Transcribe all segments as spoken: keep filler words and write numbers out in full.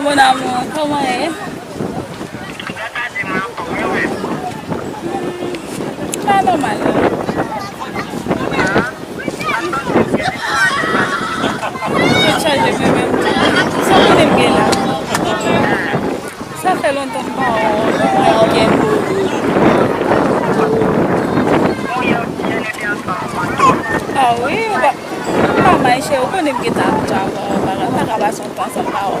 Mon amour, kòman ye? Pa nòmal. Tèt chaje mwen menm tou. Sa kote m gen la? Sa fè lontan m pa wè w. Ah wi, ou pa, ou pa may chè, ou konnen m gentan ap travay, ou pa ka, pa ka pase yon tan san m pa wè w.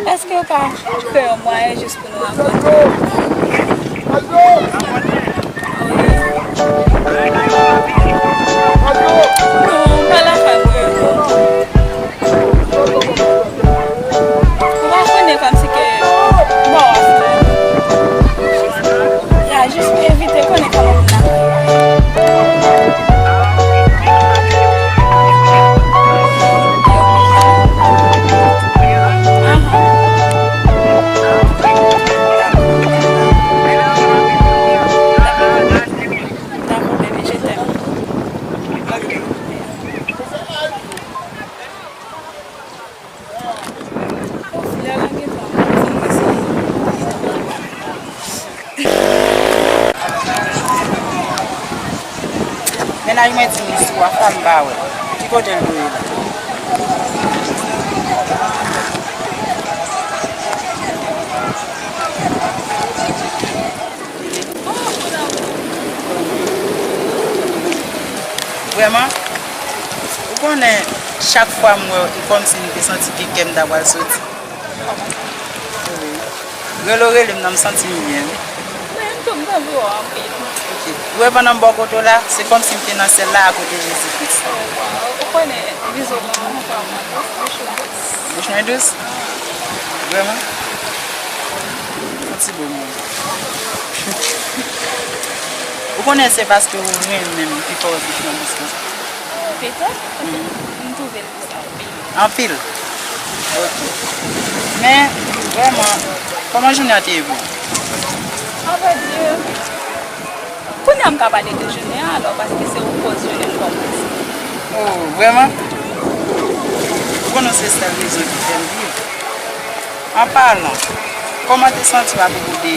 Èske w ka fè yon mwayen jis pou nou rankontre? Non, pa la fè mwen. Ou pa konnen kòmsi ke mò a fè. Ya, jis pou evite konnen kòman moun nan. Dakò, bebe, je t'aime. Mennaj mwen di m li sou WhatsApp, m pa wè. Ki kote l dwe ye la? Vrèman, ou konnen, chak fwa m wè w, e kòmsi m te santi ke kè m ta pral soti. Wi. Rele w rele m nan, m santi m byen, wi. Men m tou, m t anvi wè w anpil. Ok. Ou wè pandan m bò kote w la, se kòmsi m te nan syèl la akote Jezi Kris. Oh, wow. Ou konnen, bizo mwen, mwen fè w mwen dous, bouch ou dous. Bouch mwen dous? Vrèman? Yon ti bo moun. Ou konnen se paske ou renmen m ki fè w di fè yon distans. Petèt, paske m twouve l pou sa anpil. Anpil? Ok. Men, vrèman, kòman jounen an te ye pou ou? Anvèdi, kounye a m ka pale de jounen an alò, paske se ou koz jounen m kòmanse. Oh, vrèman? Ou konnen se sèl rezon ki fè m viv. An palan, kòman te santi w apwopo de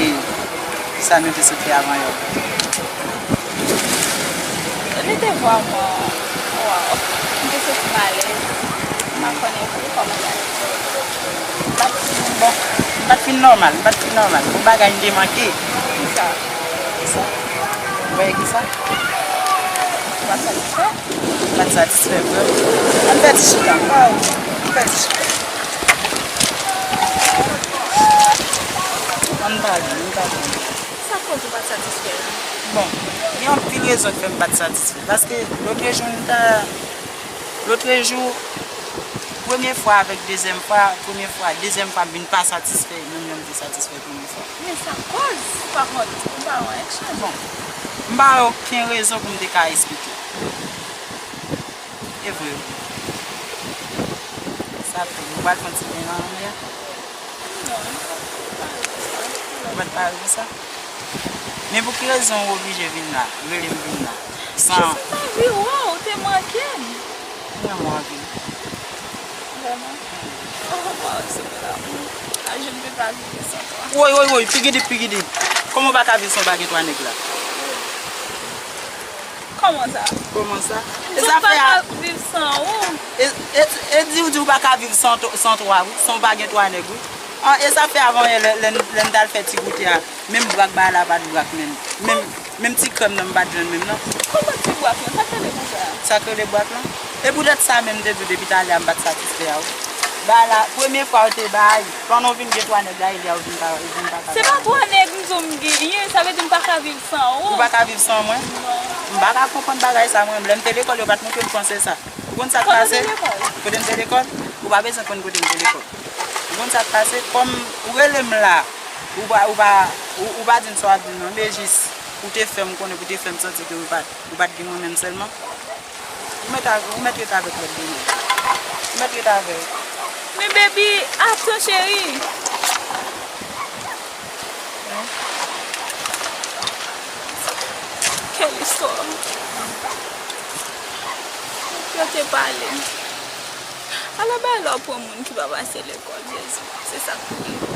sa nou te sot fè avan yè? Li te vrèman, waw, m te santi m alèz. M pa konnen pou kòman sa ye. M pa t fin, bon, m pa t fin nòmal, m pa t fin nòmal. Gon bagay m te manke. Kisa? Kisa? Ou wè kisa? Ou pa satisfè? M pa t satisfè vre. Ann fè ti chita. Ann fè ti chita. Ann pale, ann pale. Sa k koz ou pa t satisfè? Bon, gen anpil rezon k fè m pa t satisfè. Paske lotrejou m ta, lotrejou, premye fwa avèk dezyèm fwa, premye fwa, dezyèm fwa m vin pa satisfè, menm jan m te satisfè premye fwa. Men sa k koz ou pa wont, ou pa wè yon exchange? Bon, m pa wè okenn rezon pou m te ka esplike. E vre wi. Sa tou, nou pral fè yon ti beny nan lanmè a? Non, m pa, m pa pare pou sa. Ou pa t pare pou sa? Men pou ki rezon ou oblije vin la, rele m vin la? San... Jis m anvi wè w, ou te manke m. Mwen, mwen anvi. Vrèman? Oh, waw, se mon amour. Ah, je ne peux pas vivre sans toi. Woy, woy, woy, pigidi, pigidi. Kòman w pa ka viv san w pa gen twa nèg la? Kòman sa? Kòman sa? E sa fè a... Mwen pa ka viv san ou. E, e, e di w di w pa ka viv san, san twa, wi, san w pa gen twa nèg, wi. An, e sa fè avan yè, lè, lè, lè n t al fè ti goute a, menm brak bagay la pa t brak, menm. Menm, menm ti krèm nan m pa t jwenn menm, non. Kòman ti brak lan? Sa k rele brak la? Sa k rele brak lan? E poutèt sa menm m te di w depi talè a m pa t satisfè a, wi. Bagay la, premye fwa yo te bay, pandan w vin gen twa nèg la, epi a ou vin pa, ou vin pa ka... Se pa twa nèg m di w m genyen, sa vle di m pa ka viv san ou. Ou pa ka viv san mwen? Non. M pa ka konprann bagay sa, mwen menm. Lè m te lekòl, yo pa t montre m fransè sa. Ou konn sa k pase? Kote w te lekòl? Kote m te lekòl? Ou pa bezwen konn kote m te lekòl. Ou konn sa k pase? Kòm ou rele m la, ou pa, ou pa, ou, ou pa di m sa w ap di m nan, men jis ou te fè m konnen, pou w te fè m santi ke ou pa, ou pa t gen mwen menm sèlman. Ou mèt a, ou mèt rete avèk lòt de nèg. Ou mèt rete avè yo. Men baby, atann cheri. Quelle histoire. Yo te pale. Ala bay lè w pran moun ki pa pase lekòl, Jezi. Se sa k pou rive.